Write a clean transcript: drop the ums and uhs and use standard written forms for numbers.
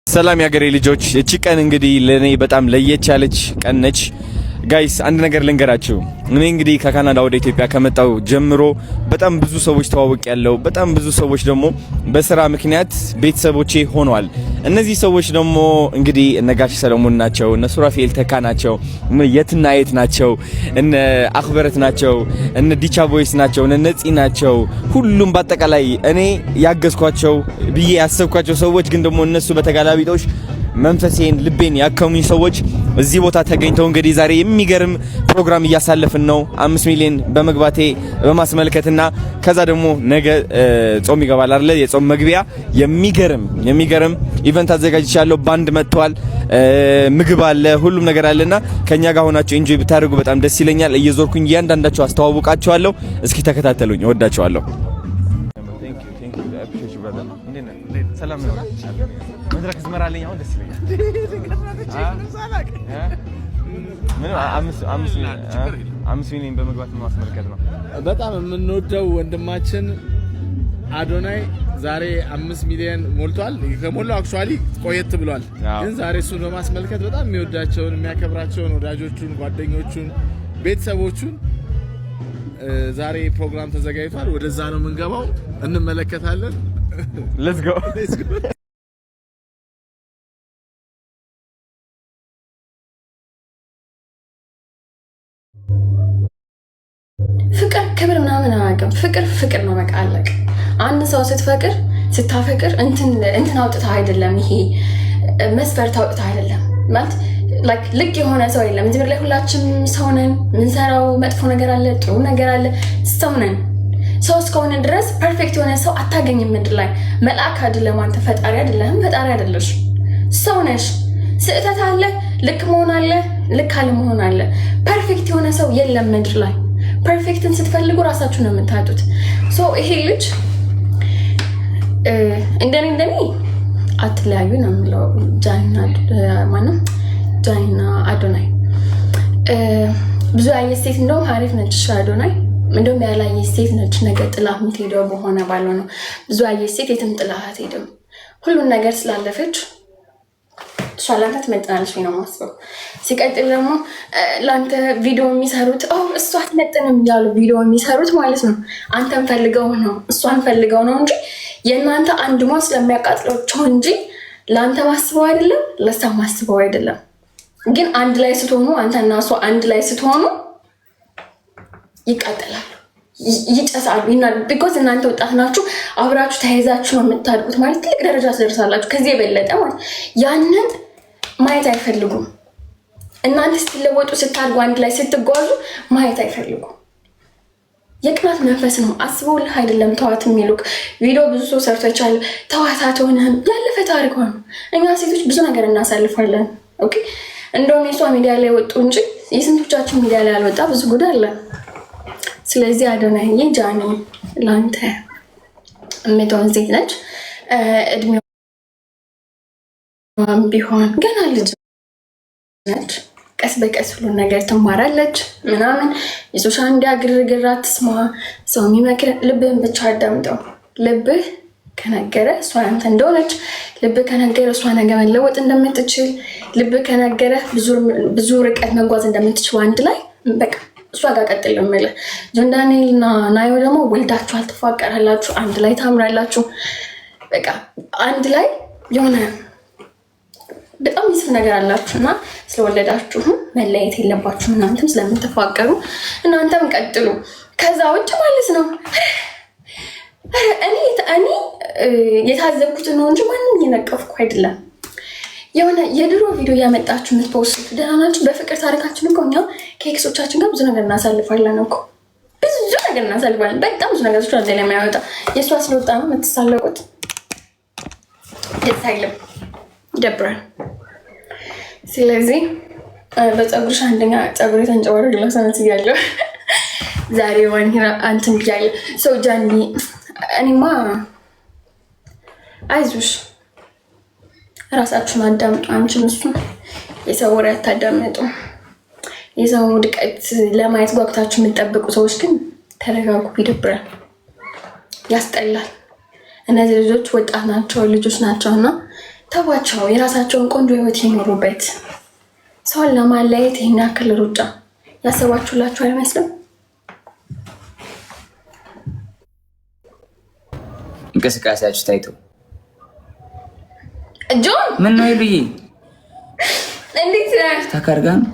ሰላም ያገሬ ልጆች፣ እቺ ቀን እንግዲህ ለኔ በጣም ለየት ያለች ቀን ነች። Guys፣ አንድ ነገር ልንገራችሁ። እኔ እንግዲህ ከካናዳ ወደ ኢትዮጵያ ከመጣው ጀምሮ በጣም ብዙ ሰዎች ተዋውቄያለሁ፣ በጣም ብዙ ሰዎች ደግሞ በስራ ምክንያት ቤተሰቦቼ ሆነዋል። እነዚህ ሰዎች ደግሞ እንግዲህ እነ ጋሽ ሰለሞን ናቸው፣ እነ ሱራፌል ተካ ናቸው፣ የትና የት ናቸው፣ እነ አክበረት ናቸው፣ እነ ዲቻ ቦይስ ናቸው፣ እነ ነፂ ናቸው። ሁሉም በአጠቃላይ እኔ ያገዝኳቸው ብዬ ያሰብኳቸው ሰዎች ግን ደግሞ እነሱ በተጋላቢጦሽ መንፈሴን ልቤን ያከሙኝ ሰዎች እዚህ ቦታ ተገኝተው እንግዲህ ዛሬ የሚገርም ፕሮግራም እያሳለፍን ነው። 5 ሚሊዮን በመግባቴ በማስመልከትና ከዛ ደግሞ ነገ ጾም ይገባል አይደለ? የጾም መግቢያ የሚገርም የሚገርም event አዘጋጅቻለሁ። ባንድ መጥተዋል። ምግብ አለ፣ ሁሉም ነገር አለና ከኛ ጋር ሆናችሁ enjoy ብታደርጉ በጣም ደስ ይለኛል። እየዞርኩኝ እያንዳንዳችሁ አስተዋውቃችኋለሁ። እስኪ ተከታተሉኝ። እወዳችኋለሁ። ሰላም ነው። መድረክ ዝመራልኝ አሁን ደስ ይለኛል። ምን 5 ሚሊዮን በመግባት ማስመልከት ነው። በጣም የምንወደው ወንድማችን አዶናይ ዛሬ 5 ሚሊዮን ሞልቷል። ከሞላው actually ቆየት ብሏል፣ ግን ዛሬ እሱን በማስመልከት በጣም የሚወዳቸውን የሚያከብራቸውን ወዳጆቹን፣ ጓደኞቹን፣ ቤተሰቦቹን ዛሬ ፕሮግራም ተዘጋጅቷል። ወደዛ ነው የምንገባው፣ እንመለከታለን። Let's go. ፍቅር ክብር ምናምን አያውቅም። ፍቅር ፍቅር ነው፣ በቃ አለቀ። አንድ ሰው ስትፈቅር ስታፈቅር እንትን አውጥተህ አይደለም፣ ይሄ መስፈርት አውጥተህ አይደለም ማለት like ልክ የሆነ ሰው የለም እዚህ ምድር ላይ። ሁላችንም ሰው ነን። የምንሰራው መጥፎ ነገር አለ፣ ጥሩ ነገር አለ። ሰው ነን። ሰው እስከሆነ ድረስ perfect የሆነ ሰው አታገኝም ምድር ላይ። መልአክ አይደለም አንተ፣ ፈጣሪ አይደለህም፣ ፈጣሪ አይደለሽ፣ ሰው ነሽ። ስህተት አለ፣ ልክ መሆን አለ፣ ልክ አለመሆን አለ። Perfect የሆነ ሰው የለም ምድር ላይ። Perfect ን ስትፈልጉ ራሳችሁ ነው የምታጡት። So ይሄ ልጅ እንደኔ እንደኔ አትለያዩ ነው የምለው። ጃኒና ማነው ጃኒና አዶናይ ብዙ ያየች ሴት እንደውም አሪፍ ነች። አዶናይ እንደውም ያላየች ሴት ነች ነገ ጥላ የምትሄደው በሆነ ባለው ነው። ብዙ ያየች ሴት የትም ጥላ አትሄድም። ሁሉን ነገር ስላለፈች እሷ ለአንተ ትመጥናለች ነው የማስበው። ሲቀጥል ደግሞ ለአንተ ቪዲዮ የሚሰሩት እሷ አትመጥንም እያሉ ቪዲዮ የሚሰሩት ማለት ነው አንተን ፈልገው ነው እሷን ፈልገው ነው እንጂ የእናንተ አንድ ሞት ስለሚያቃጥላቸው እንጂ ለአንተ ማስበው አይደለም፣ ለእሷ ማስበው አይደለም። ግን አንድ ላይ ስትሆኑ፣ አንተና እሷ አንድ ላይ ስትሆኑ ይቃጠላሉ፣ ይጨሳሉ። Because እናንተ ወጣት ናችሁ፣ አብራችሁ ተያይዛችሁ ነው የምታድጉት። ማለት ትልቅ ደረጃ ትደርሳላችሁ፣ ከዚህ የበለጠ ማለት። ያንን ማየት አይፈልጉም። እናንተ ስትለወጡ፣ ስታድጉ፣ አንድ ላይ ስትጓዙ ማየት አይፈልጉም። የቅናት መንፈስ ነው። አስበውልህ አይደለም ተዋት የሚሉክ። ቪዲዮ ብዙ ሰው ሰርቶ ይቻል ተዋት አትሆንህም። ያለፈ ታሪክ ነው። እኛ ሴቶች ብዙ ነገር እናሳልፋለን። Okay፣ እንደውም የሷ ሚዲያ ላይ ወጡ እንጂ የስንቶቻችን ሚዲያ ላይ ያልወጣ ብዙ ጉድ አለ። ስለዚህ አዶናይዬ፣ ጃኒ ለአንተ የምትሆን ሴት ነች። እድሜዋም ቢሆን ገና ልጅ ነች። ቀስ በቀስ ሁሉን ነገር ትማራለች ምናምን። የ social media ግርግር አትስማ። ሰው የሚመክር ልብህን ብቻ አዳምጠው። ልብህ ከነገረ እሷ ያንተ እንደሆነች፣ ልብህ ከነገረ እሷ ነገ መለወጥ እንደምትችል፣ ልብህ ከነገረ ብዙ ርቀት መጓዝ እንደምትችል አንድ ላይ በቃ እሷ ጋር ቀጥል ነው የምልህ። ጆን ዳንኤል እና ናዮ ደግሞ ወልዳችኋል፣ ትፋቀራላችሁ፣ አንድ ላይ ታምራላችሁ። በቃ አንድ ላይ የሆነ በጣም ሚስብ ነገር አላችሁ እና ስለወለዳችሁም መለየት የለባችሁም። እናንተም ስለምትፋቀሩ እናንተም ቀጥሉ። ከዛ ውጭ ማለት ነው እኔ የታዘብኩትን ነው እንጂ ማንም እየነቀፍኩ አይደለም። የሆነ የድሮ ቪዲዮ እያመጣችሁ የምት post ኡት ደህና ናችሁ? በፍቅር ታሪካችን እኮ እኛ ከ ex ኦቻችን ጋር ብዙ ነገር እናሳልፋለን እኮ፣ ብዙ ነገር እናሳልፋለን። በጣም ብዙ ነገር social ላይ የሚያወጣ የእሷ ስለወጣ ነው የምትሳለቁት። ደስ አይልም፣ ይደብራል። ስለዚህ በፀጉርሽ አንደኛ ፀጉር የተንጨባረር ለሰነት እያለሁ ዛሬ ዋን አንትን ብያለሁ። ሰው ጃኒ እኔማ አይዞሽ፣ ራሳችሁን አዳምጡ። አንቺም እሱን የሰው ወሬ አታዳምጡ። የሰው ውድቀት ለማየት ጓጉታችሁ የምትጠብቁ ሰዎች ግን ተረጋጉ። ይደብራል፣ ያስጠላል። እነዚህ ልጆች ወጣት ናቸው፣ ልጆች ናቸው እና ተዋቸው፣ የራሳቸውን ቆንጆ ህይወት ይኖሩበት። ሰውን ለማለያየት ይህን ያክል ሩጫ ያሰባችሁላችሁ አይመስልም? እንቅስቃሴያችሁ ታይቶ ጆን ምን ነው ይሉዬ፣ እንዴት ነህ? ተካርጋ ነው።